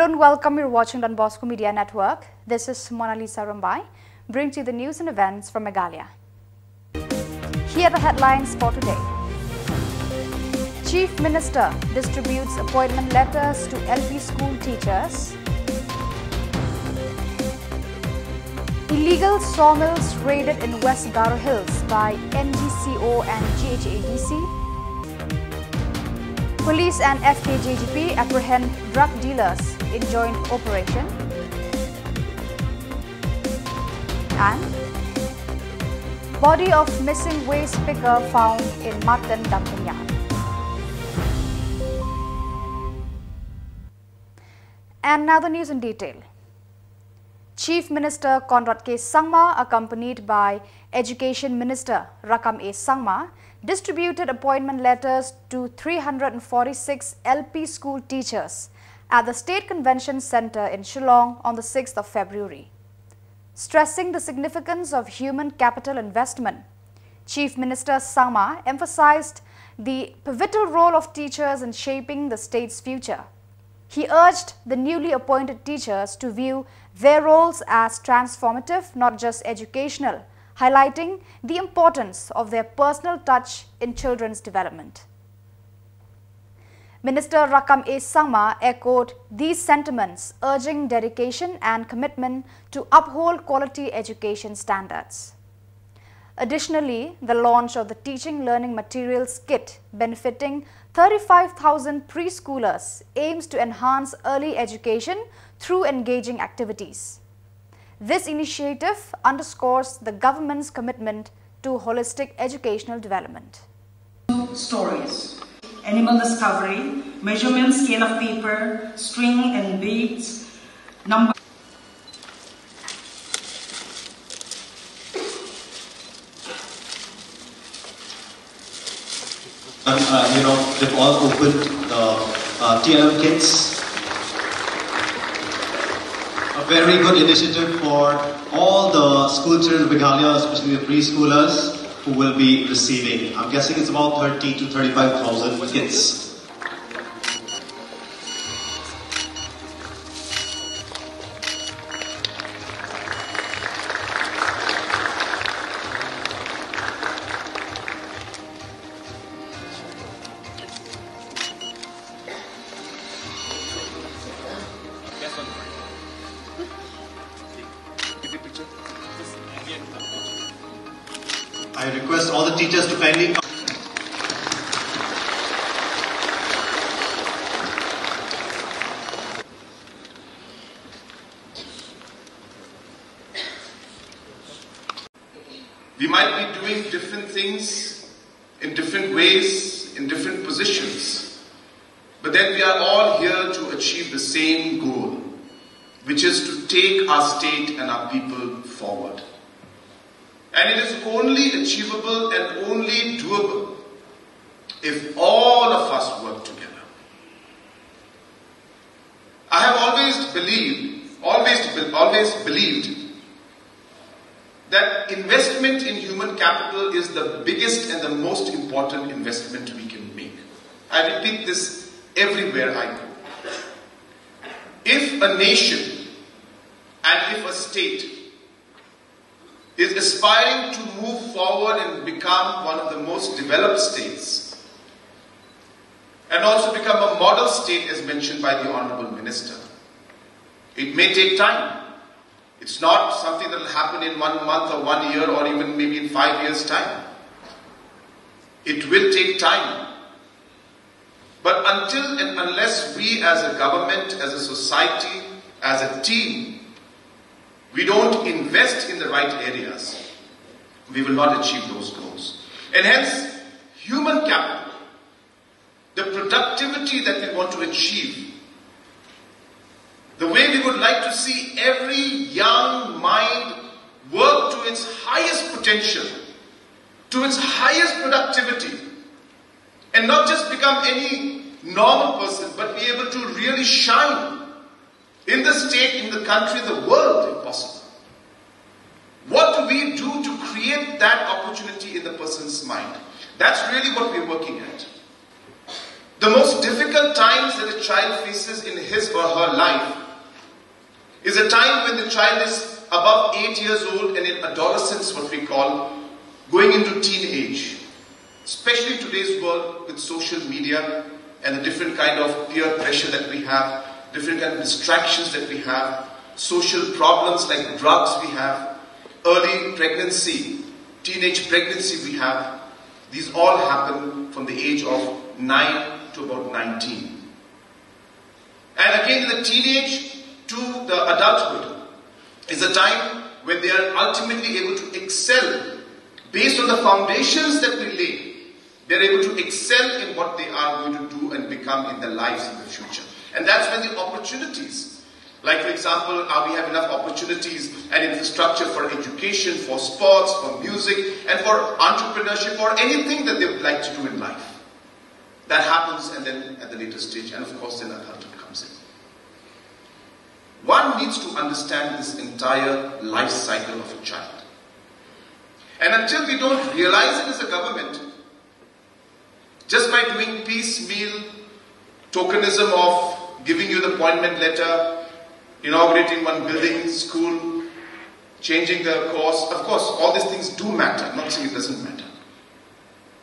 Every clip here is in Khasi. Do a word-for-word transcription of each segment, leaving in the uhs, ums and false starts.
Hello and welcome. You're watching Don Bosco Media Network. This is Mona Lisa Rumbai, bringing to you the news and events from Meghalaya. Here are the headlines for today. Chief Minister distributes appointment letters to L P school teachers. Illegal sawmills raided in West Garo Hills by N G C O and G H A D C. Police and F K J G P apprehend drug dealers in joint operation. And body of missing waste picker found in Martan dumping yard. And now the news in detail. Chief Minister Conrad K Sangma, accompanied by Education Minister Rakkam A Sangma, distributed appointment letters to three hundred forty-six L P school teachers at the State Convention Centre in Shillong on the sixth of February. Stressing the significance of human capital investment, Chief Minister Sangma emphasised the pivotal role of teachers in shaping the state's future. He urged the newly appointed teachers to view their roles as transformative, not just educational, highlighting the importance of their personal touch in children's development. Minister Rakkam A Sangma echoed these sentiments, urging dedication and commitment to uphold quality education standards. Additionally, the launch of the Teaching Learning Materials Kit benefiting thirty-five thousand preschoolers aims to enhance early education through engaging activities. This initiative underscores the government's commitment to holistic educational development. Stories, animal discovery, measurement scale of paper, string and beads, number. And, uh, you know, they've all opened the uh, T L M kits. A very good initiative for all the school children of Meghalaya, especially the preschoolers, who will be receiving. I'm guessing it's about thirty to thirty-five thousand kits. I request all the teachers to kindly come. We might be doing different things in different ways, in different positions, but then we are all here to achieve the same goal, which is to take our state and our people forward. And it is only achievable and only doable if all of us work together. I have always believed, always, be- always believed that investment in human capital is the biggest and the most important investment we can make. I repeat this everywhere I go. If a nation and if a state is aspiring to move forward and become one of the most developed states and also become a model state as mentioned by the Honorable Minister. It may take time. It's not something that will happen in one month or one year or even maybe in five years' time. It will take time. But until and unless we as a government, as a society, as a team, we don't invest in the right areas, we will not achieve those goals. And hence, human capital, the productivity that we want to achieve, the way we would like to see every young mind work to its highest potential, to its highest productivity, and not just become any normal person, but be able to really shine in the state, in the country, in the world, if possible. What do we do to create that opportunity in the person's mind? That's really what we're working at. The most difficult times that a child faces in his or her life is a time when the child is above eight years old and in adolescence, what we call going into teenage. Especially today's world with social media and the different kind of peer pressure that we have, different kind of distractions that we have, social problems like drugs we have, early pregnancy, teenage pregnancy we have, these all happen from the age of nine to about nineteen. And again, the teenage to the adulthood is a time when they are ultimately able to excel based on the foundations that we lay. They're able to excel in what they are going to do and become in their lives in the future. And that's when the opportunities, like for example, uh, we have enough opportunities and infrastructure for education, for sports, for music, and for entrepreneurship, or anything that they would like to do in life. That happens, and then at the later stage, and of course, then adulthood comes in. One needs to understand this entire life cycle of a child. And until we don't realize it as a government, just by doing piecemeal tokenism of giving you the appointment letter, inaugurating one building, school, changing the course, of course, all these things do matter. I'm not saying it doesn't matter.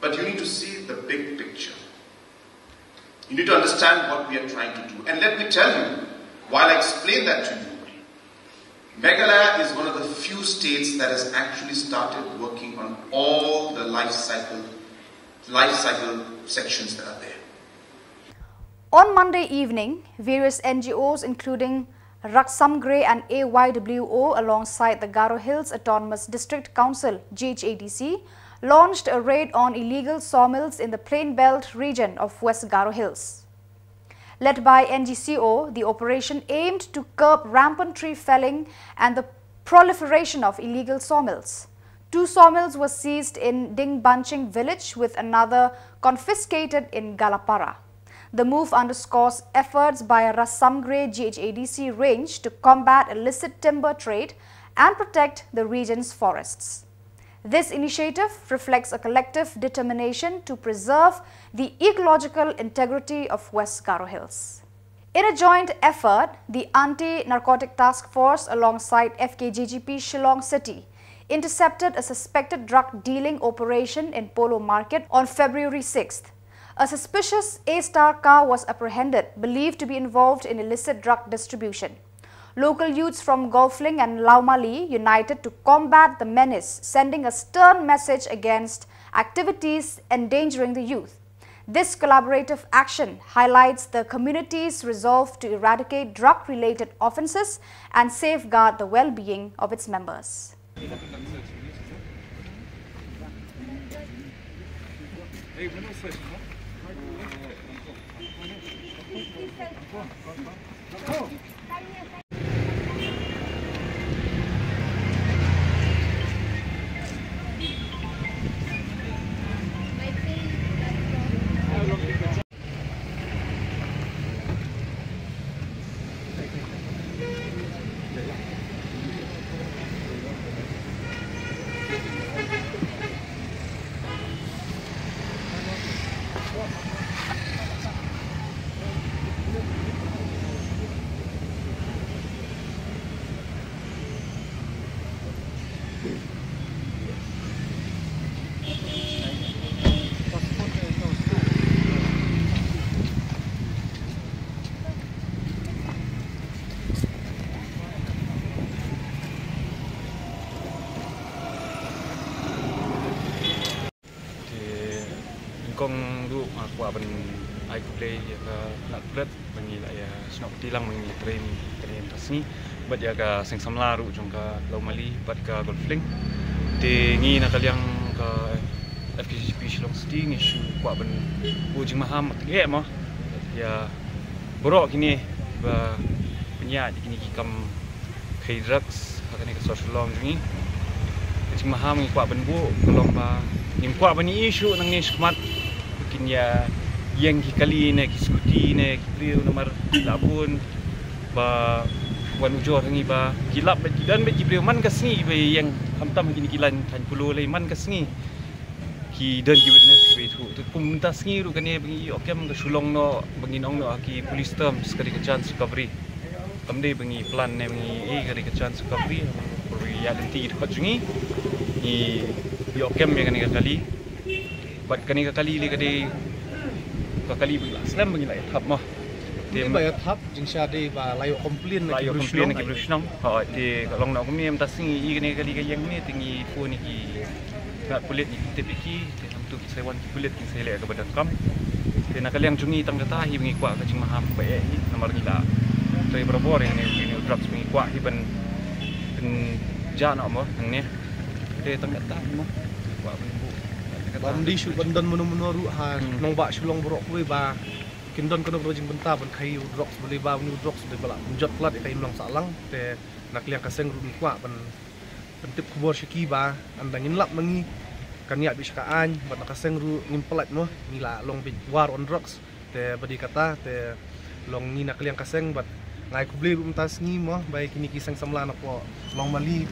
But you need to see the big picture. You need to understand what we are trying to do. And let me tell you, while I explain that to you, Meghalaya is one of the few states that has actually started working on all the life cycle, life cycle sections that are there. On Monday evening, various N G Os, including Raksamgre and A Y W O, alongside the Garo Hills Autonomous District Council, G H A D C, launched a raid on illegal sawmills in the Plain Belt region of West Garo Hills. Led by N G C O, the operation aimed to curb rampant tree felling and the proliferation of illegal sawmills. Two sawmills were seized in Dingbanching village, with another confiscated in Galapara. The move underscores efforts by Raksamgre G H A D C range to combat illicit timber trade and protect the region's forests. This initiative reflects a collective determination to preserve the ecological integrity of West Garo Hills. In a joint effort, the Anti Narcotic Task Force alongside F K J G P Shillong City intercepted a suspected drug dealing operation in Polo Market on February sixth. A suspicious A Star car was apprehended, believed to be involved in illicit drug distribution. Local youths from Golfling and Laumali united to combat the menace, sending a stern message against activities endangering the youth. This collaborative action highlights the community's resolve to eradicate drug related offences and safeguard the well being of its members. Te nyngkong ruh nga kwah ban ai khublei ïa ka Lat Pret ba ngi la ïa snoh kti lang ba ngi ïa trei kane mynta sngi bad ïa ka seng samla ruh jong ka Laumali bad ka Golfling. Te ngi na ka liang ka F K J G P Shillong City ngi shu kwah ban buh jingmaham tngeh mo ïa baroh kine ba pynïaid kine ki kam khaïi drugs ha kane ka sor Shillong jong ngi. Ka jingmaham ngi kwah ban buh ka long ba ngim kwah ban ïohi shuh nangne shakhmat ba kin ïa ïeng ki kali ne ki scooty ne ki briew namar ki la bun ba wan ujor ha ngi ba ki lap bad ki don bad ki briew man ka sngi ba ïeng khamtam ha kine ki lain thaiñ Polo lei man ka sngi. Ki don ki witness ki ba ïathuh. Te kum mynta sngi ruh kane ba ngi ïoh kem ka shu long noh ba ngin ong noh ha ki police terms ka dei ka chance recovery. Kam dei ba ngi plan ne ba ngi, eh, ka dei ka chance recovery. Por ba ïa lynti ki dkhot jong ngi, ngi ïoh kem ïa kane ka kali. Bad kane ka kali lei ka dei ka kali ba ngi la slem ba ngi la ïa thap mo. Te ba ïa thap jingshisha dei ba la ïoh complain na ki briew shnong. Ha, te ka long na kumne mynta sngi ïa kane ka kali ka ïeng ne te ngi phone ïa ki ngat pulit, ngi tip ïa ki, te hangtu ki sa wan ki pulit kin sa leh kaba donkam. Te na ka liang jong ngi tang kata hi ba ngi kwah ka jingmaham ba eh hi namar ngi la trei barabor ïa kane, ïa kane u drugs ba ngi kwah hi ban pynjah noh mo hangne. Te tang kata hi mo. Kwah ban buh. Bym dei shuh ban don mano mano ruh ha nongbah Shillong baroh kawei ba kin don kano kano jingbynta ban khaïi u drugs, balei ba une u drugs dei ba la pynjot palat ïa ka imlang sahlang. Te na ka liang ka seng ruh ngi kwah ban pyntip khubor sha ki ba ynda ngin lap ma ngi kan ïa bit sha ka aiñ, bad na ka seng ruh ngim pyllait mo, ngi la long beit war on drugs. Te ba dei kata te long ngi na ka liang ka seng bad nga ai khublei ruh mynta sngi mo ba ïa kine ki seng samla napoh Longmali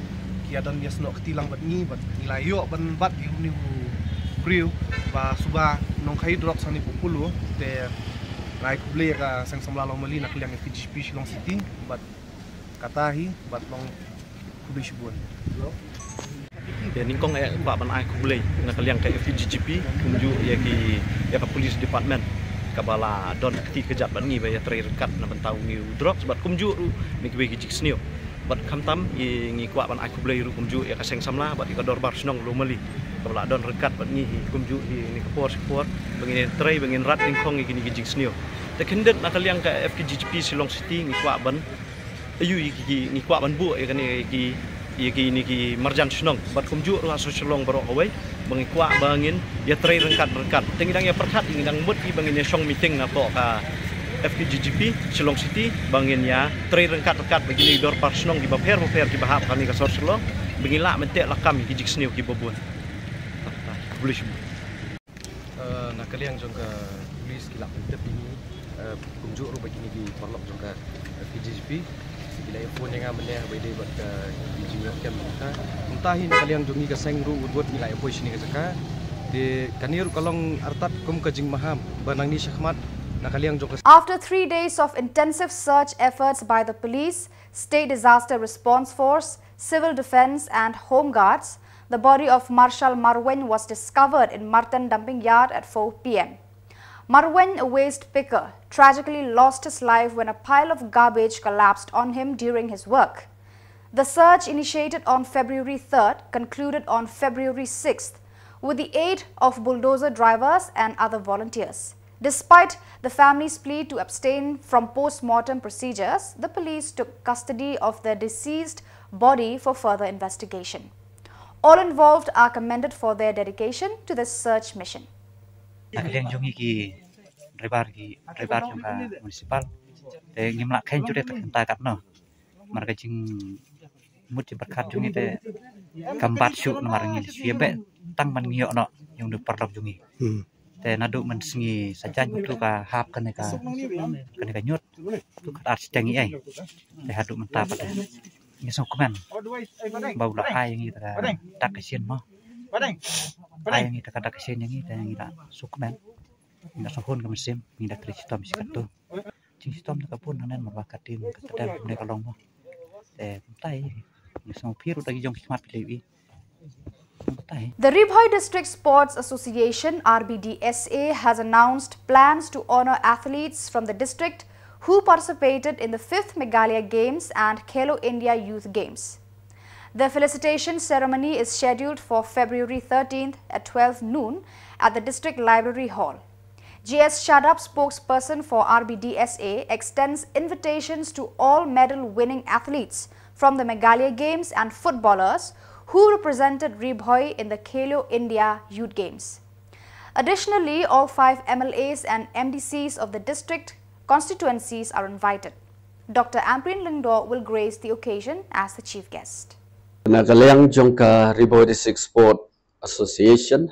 ki ïa don ïa snoh kti lang bad ngi bad ngi la ïoh ban bat ïa une u briew ba suba nongkhaïi drugs hangne hapoh Polo. Te nga ai khublei ïa ka seng samla Longmali na ka liang F K G G P Shillong City bad kata hi bad long khublei shibun. Ïa nyngkong eh kwah ban ai khublei na ka liang ka F K G G P kumjuh ïa ki, ïa ka police department kaba la don kti kjat bad ngi ba ïa trei ryngkat na bynta une u drugs bad kumjuh ruh na kiwei ki jingsniew. Bad khamtam ïa ngi kwah ban ai khublei ruh kumjuh ïa ka seng samla bad ïa ka dorbar shnong Longmali kaba la don ryngkat bad ngi hi kumjuh hi na ka por sha ka por ba ngin ïa trei ba ngin rat nyngkong ïa kine ki jingsniew. Te khyndiat na ka liang ka F K G G P Shillong City ngi kwah ban ïa ki, ki, ngi kwah ban buh ïa kane ki, ïa kine ki marjan shnong bad kumjuh ruh ha shnong Shillong baroh kawei ba ngi kwah ba ngin ïa trei ryngkat ryngkat. Te ngi dang ïa pyrkhat, ngi dang mut hi ba ngin ïa shong meeting napoh ka F K G G P Shillong City ba ngin ïa trei ryngkat ryngkat bad kine ki dorbar shnong kiba pher ba pher kiba hap ha kane ka shnong Shillong ba ngin lah ban teh lakam ïa ki jingsniew kiba bun. Khublei shibun. Eh, na ka liang jong ka police ki la pyntip ïa ngi, eh, kumjuh ruh bad kine ki paralok jong ka, eh, F K G G P. Ki la ïa phone ïa nga mynne ba ïadei bad ka, eh, jingïoh kem mynta. Mynta hi na ka liang jong ngi ka seng ruh wut wut ngi la ïa poi shane ka jaka. Te kane ruh ka long artat kum ka jingmaham ba nangne shakhmat na ka liang jong ka After three days of intensive search efforts by the police, State Disaster Response Force, Civil Defence and Home Guards, the body of Marshal Marwein was discovered in Martan dumping yard at four p m. Marwein, a waste picker, tragically lost his life when a pile of garbage collapsed on him during his work. The search, initiated on February third, concluded on February sixth with the aid of bulldozer drivers and other volunteers. Despite the family's plea to abstain from post-mortem procedures, the police took custody of the deceased body for further investigation. All involved are commended for their dedication to this search mission. Na ka liang jong ngi ki driver, ki driver jong ka municipal, te ngim lah khein jure te kynta katno. Namar ka jingmut jingpyrkhat jong ngi te kam bat shuh namar ngi shu ïa beh tang ban ngi ïoh noh ïa une u paralok jong ngi. Hmm. Te naduh mynsngi Saitjaiñ uto ka hap kane ka, kane ka ñiut, uto ka ar shiteng ïa ngi. Te haduh mynta pat te ngi sngewkmen ba u la ai ïa ngi ta ka dak ka shin mo. Ai ïa ngi ta ka dak ka shin ïa ngi te ngi la sngewkmen. Ngi la sngewhun ka mynsiem, ngi la trei shitom shi katto. Jingshitom te ka bun hangne namar ba ka dien ka tdem kumne ka long mo. Te kumta hi ngi sngewphi ruh da ki jong ki khmat phi la ïohi. Kumta hi. The Ri Bhoi District Sports Association, R B D S A, has announced plans to honour athletes from the district who participated in the fifth Meghalaya Games and Khelo India Youth Games. The felicitation ceremony is scheduled for February thirteenth at twelve noon at the District Library Hall. G S Shadap, spokesperson for R B D S A, extends invitations to all medal-winning athletes from the Meghalaya Games and footballers who represented Ri Bhoi in the Khelo India Youth Games. Additionally, all five M L As and M D Cs of the district constituencies are invited. Doctor Ampareen Lyngdoh will grace the occasion as the chief guest. Na ka liang jong ka Ri Bhoi District Sport Association,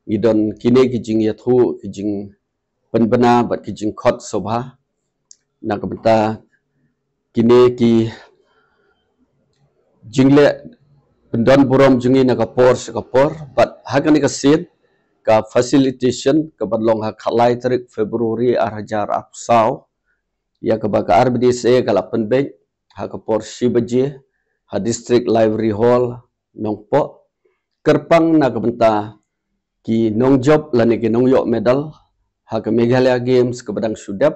ngi don kine ki jingïathuh, ki jingpynbna bad ki jingkhot sngewbha na ka bynta kine ki jingleh pyndon burom jong ngi na ka por sha ka por, bad ha kane ka sien ka facilitation ka ban long ha khatlai tarik February ar hajar arphew saw, ïa kaba ka R B D S A ka la pynbeit ha ka por shi baje ha District Library Hall, Nongpoh, kyrpang na ka bynta ki nongjop lane ki nongïoh medal ha ka Meghalaya Games kaba dang shu dep,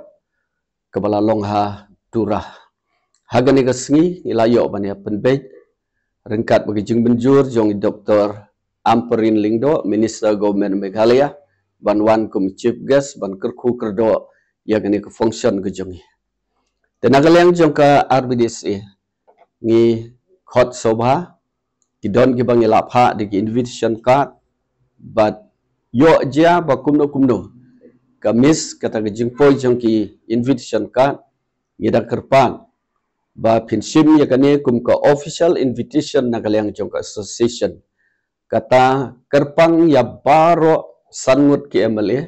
kaba la long ha Tura. Ha kane ka sngi ngi la ïoh ban ïa pynbeit ryngkat bad ka jingmynjur jong i Doctor Ampareen Lyngdoh, Minister Government Meghalaya, ban wan kum chief guest ban kyrkhu kyrdoh ïa kane ka function ka jong ngi. Te na ka liang jong ka R B D S A ngi khot sngewbha, ki don kiba ngi la phah da ki invitation card, bad ïoh jia ba kumno kumno ka miss kata ka jingpoi jong ki invitation card, ngi da kyrpad ba phin shim ïa kane kum ka official invitation na ka liang jong ka association. Kata kyrpang ïa baroh san ngut ki M L A,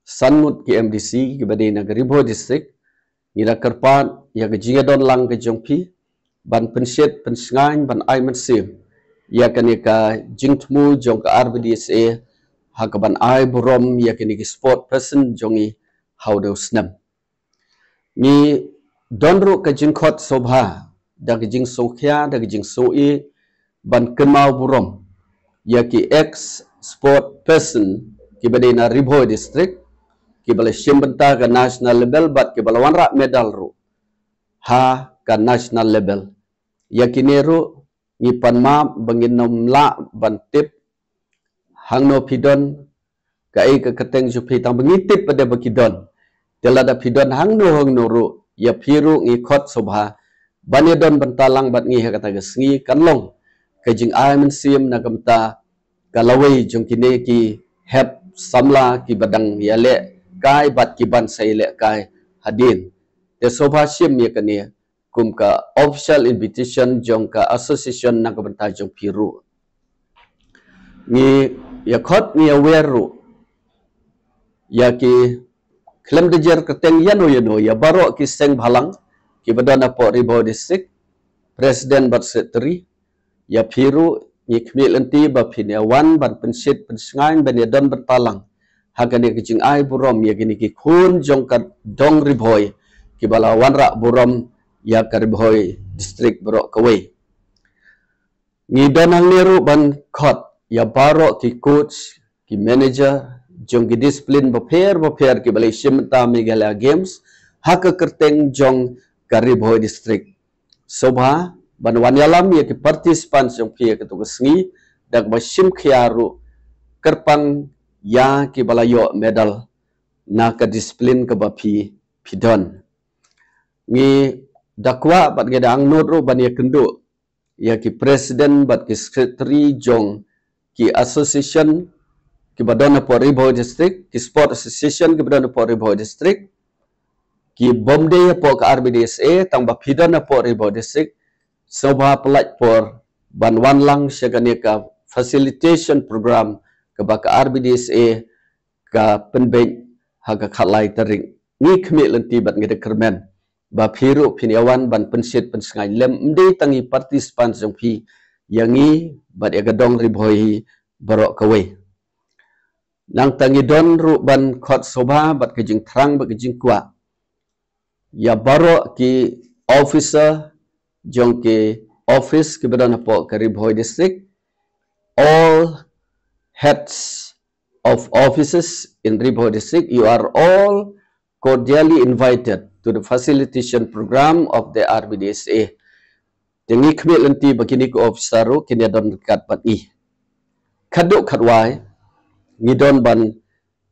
san ngut ki M D C kiba dei na ka Ri Bhoi District, ngi da kyrpad ïa ka jingïadon lang ka jong phi ban pynshit pynshngaiñ ban ai mynsiem ïa kane ka jingthmu jong ka R B D S A ha ka ban ai burom ïa kane ki sport person jong ngi ha u dei u snem. Ngi don ruh ka jingkhot sngewbha da ka jingsngewkhia da ka jingsngewsih ban kynmaw burom ïa ki ex sport person kiba dei na Ri Bhoi District, kiba la shim bynta ka national level bad kiba la wanrah medal ruh ha ka national level. Ïa kine ruh ngi pan map ba ngin ym lah ban tip hangno phi don, kaei ka kyrteng jong phi, tang ba ngi tip pat de ba ki don. Te lada phi don hangno hangno ruh, ïa phi ruh ngi khot sngewbha ban ïadon bynta lang bad ngi ha kata ka sngi, kan long ka jingai mynsiem na ka bynta ka lawei jong kine ki hep samla kiba dang ïalehkai bad kiban sa ïalehkai hadien. Te sngewbha shim ïa kane kum ka official invitation jong ka association na ka bynta jong phi ruh. Ngi ïa khot ngi ïa wer ruh ïa ki khlem da jer kyrteng ïano ïano, ïa baroh ki seng bhalang kiba don hapoh Ri Bhoi District, president bad secretary, ïa phi ruh ngi khmih lynti ba phin ïa wan ban pynshit pynshngaiñ ban ïadon bynta lang ha kane ka jingai burom ïa kine ki khun jong ka dong Ri Bhoi kiba la wanrah burom ïa ka Ri Bhoi District baroh kawei. Ngi don hangne ruh ban khot ïa baroh ki coach, ki manager jong ki discipline bapher bapher kiba la shim bynta Meghalaya Games ha ka kyrteng jong ka Ri Bhoi District. Sngewbha ban wan ïalam ïa ki participants jong phi ha kato ka sngi da kaba shim khia ruh kyrpang ïa kiba la ïoh medal na ka discipline kaba phi phi don. Ngi da kwah bad ngi da angnud ruh ban ïa kynduh ïa ki president bad ki secretary jong ki association kiba don hapoh Ri Bhoi District, ki sport association kiba don hapoh Ri Bhoi District, ki bym dei hapoh ka R B D S A tang ba phi don hapoh Ri Bhoi District, sngewbha pyllait por ban wan lang sha kane ka facilitation program kaba ka R B D S A ka pynbeit ha ka khatlai tarik. Ngi khmih lynti bad ngi da kyrmen ba phi ruh phin ïa wan ban pynshit pynshngaiñ lem, ym dei tang ïa ki participants jong phi, ïa ngi bad ïa ka dong Ri Bhoi hi baroh kawei. Nangta ngi don ruh ban khot sngewbha bad ka jingthrang bad ka jingkwah ïa baroh ki officer jong ki office kiba don hapoh ka Ri Bhoi District, all heads of offices in Ri Bhoi District, you are all cordially invited to the facilitation program of the R B D S A. Te ngi khmih lynti ba kine ki officer ruh kin ïa don ryngkat bad ngi. Khatduh khatwai ngi don ban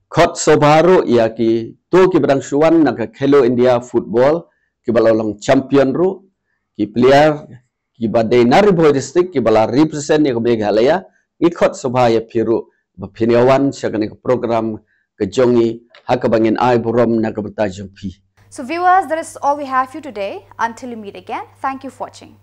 khot sngewbha ruh ïa kito kiba dang shu wan na ka Khelo India Football kiba la long champion ruh, ki player kiba dei na Ri Bhoi District kiba la represent ïa ka Meghalaya, ngi khot sngewbha ïa phi ruh ba phin ïa wan sha kane ka program ka jong ngi ha kaba ngin ai burom na ka bynta jong phi. So viewers, that is all we have for you today. Until we meet again, thank you for watching.